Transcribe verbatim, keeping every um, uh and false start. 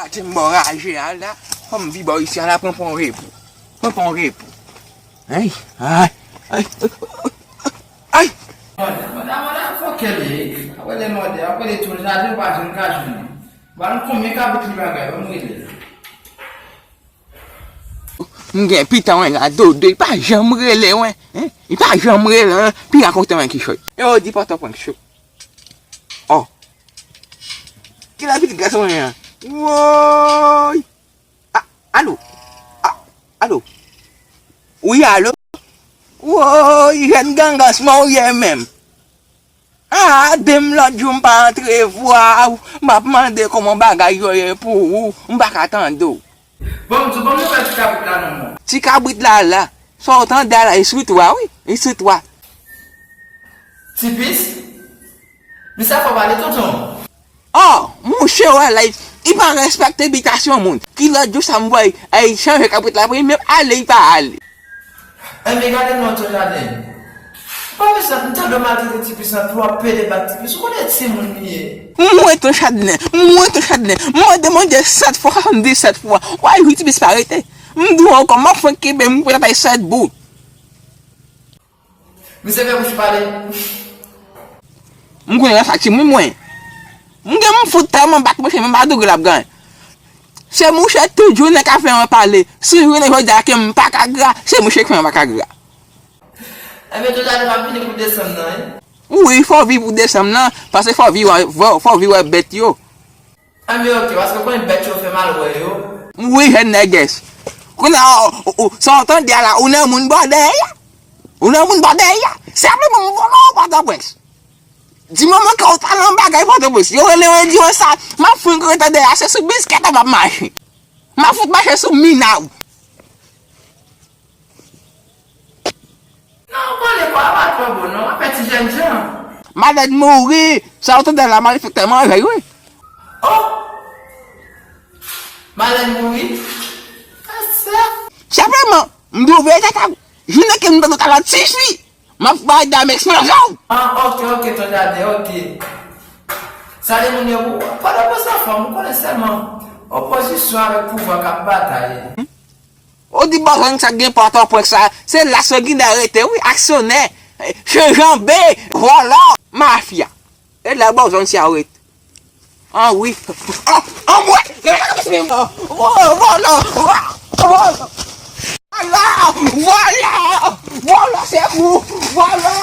Gade m bò raje a la. Fò m vi bò isi a la, pran pran repo. Pran pran repo. Ay, ay, ay, ay. Manda, manda, manda, fòkè li. Apre le mòde, apre le tou, jaden ou pa janm ka jwenn. Ba nou konbyen kabrit li bagay, ban m rele. M gen pitan wen la, Dodo, li pa janm rele wen. Hein? Li pa janm rele wen, pi rakonte wen kichòy. E yo di Pòtoprens cho. Oh. Kilè pitit gason mwen an? Woy! Ah, alo? Ah, alo? Wi, alo? Woy, jèn gangans mwen ou ye menm? Ah, de m lòt jou m pa antre vwa w, m ap mande kòman bagay yo ye pou ou, m pa ka tande w. Bon, m di w, bon, m leve ti kabrit la non, mwen. Ti kabrit la la, sa w tande a la, espri twa, wi, espri twa. Tipis? Men sa fò pale, tonton. Oh, mouche, wè la, li pa respekte bitasyon moun. Ki lòt jou sa m wè, ay, chanje kabrit la, pou li menm ale, li pa ale. Enben, gade non, tonton Jaden. Pa bezwen, m tande w maltrete Tipis lan twòp, pede bat Tipis. Ou konnen timoun li ye. Mwen, tonton Jaden, mwen, tonton Jaden, mwen demande sèt fwa, swasanndisèt fwa. Wè, wi, Tipis pa rete. M di w ankò, m ap fè kenbe, m pou bay sèt bout. Misye fè bouch pale. M konnen sa timoun mwen. M gen m fout tèlman bat mouche, m pa doure l ap ganyen. Se mouche tout jounen k ap fè mwen pale. Si jounen jodi a ke m pa ka gra, se mouche k fè mwen pa ka gra. Enben, tonton Jaden, m ap vini pou desanm nan, wi. Wi, fò w vini pou desanm nan, paske fò w vini wè, fò, fò w vini wè bèt yo. Enben, oke, paske w konnen bèt yo fè mal wè yo. Wi, jèn nègès. Kounye a, ou, ou, sa w tande a la, ou nan moun bò dèyè a. Ou nan moun bò dèyè a. Senpleman, m vòlò w Pòtoprens. Di moman ke w ta nan bagay Pòtoprens, yo rele w, yo di w sa, m ap fè yon grenn tande a, se sou biskèt w ap mache. M ap fout mache sou mina w. Non, w konnen kò a pa twò bon, non, w ap fè ti jènjan. Malèn mouri, sa w tande la, malefektè manje, wi. Oh! Malèn mouri? Sa, sa. Senpleman, m twouve tèt ak jounen ke m tande w ta la tifi. M ap bay dam eksplozyon! Ah, oke, oke, tonton Jaden, oke. Sa de moun yo pou, pandan mwen san fanm, ou konnen sèlman opozisyon avèk pouvwa k ap batay. Ou di bò gang sa k gen Pòtoprens la, se la Sanginè rete, wi, aksyonè, eh, chanjanbe, vòlò, mafya. E la bò gang sa rete. Ah wi. Ah, ah, mwen. Vòlò, vòlò, vòlò. Vòlò, vòlò, vòlò, sekou, vòlò.